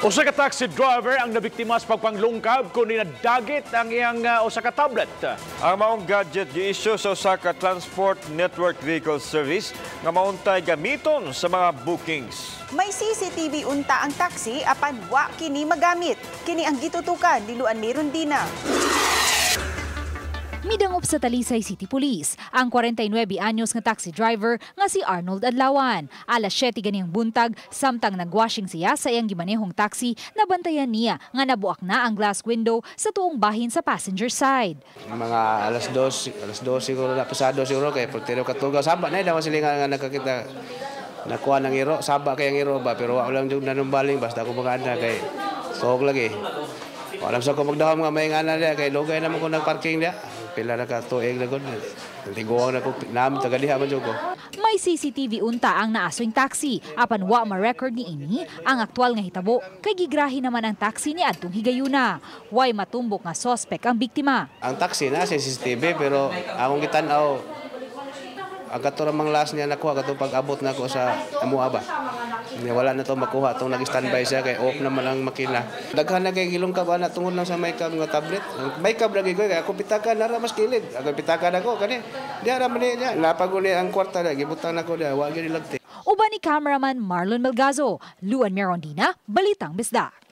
Usa ka taxi driver ang nabiktima sa pagpanglungkab kung ninadagit ang iyang usa ka tablet. Ang maong gadget gi-issue sa usa ka Transport Network Vehicle Service nga mauntay gamiton sa mga bookings. May CCTV unta ang taxi apan wa kini magamit. Kini ang gitutukan ni Luan Mirondina. Midangop sa Talisay City Police ang 49 anyos nga taxi driver nga si Arnold Adlawan. Alas 7 ganiyang buntag, samtang nagwashing siya sa iyang gimanehong taxi, nabantayan niya nga nabuak na ang glass window sa tuong bahin sa passenger side. Mga alas 2, alas 2 siguro na pasado siguro kay portero katugaw. Saba na daw sila nga nakakita nakuha ng iro, saba kay ang iro ba, pero wala lang jud nanumbaling, basta ako mga ana kay tuhog lagi. Wala sa ko magdahom nga may ngana diya kay lugay naman ko nagparking diya. Pila na ka tuig na gud. Tiguang na ko nam taga diha man jud ko. May CCTV unta ang naaswing taxi apan wa ma-record ni ini ang aktual nga hitabo kay gigrahi naman ang taxi ni adtong higayuna. Way matumbok nga sospek ang biktima. Ang taxi na sa CCTV, pero akong gitan-aw ang kato ramang last niya nakuha katong pag-abot nako sa amuha ba. Wala na to makuha tong nag-standby siya kay off naman ang makina. Daghan na kay gilong ka ba na tungod lang sa Micab nga tablet. Ang Micab lagi ko kay ako pitaka nara mas kilid. Ako pitaka nako kani. Diha ra man niya napaguli ang kwarta na gibutang nako diha, wa gyud lagti. Uban ni cameraman Marlon Melgazo, Luan Merondina, Balitang Bisdak.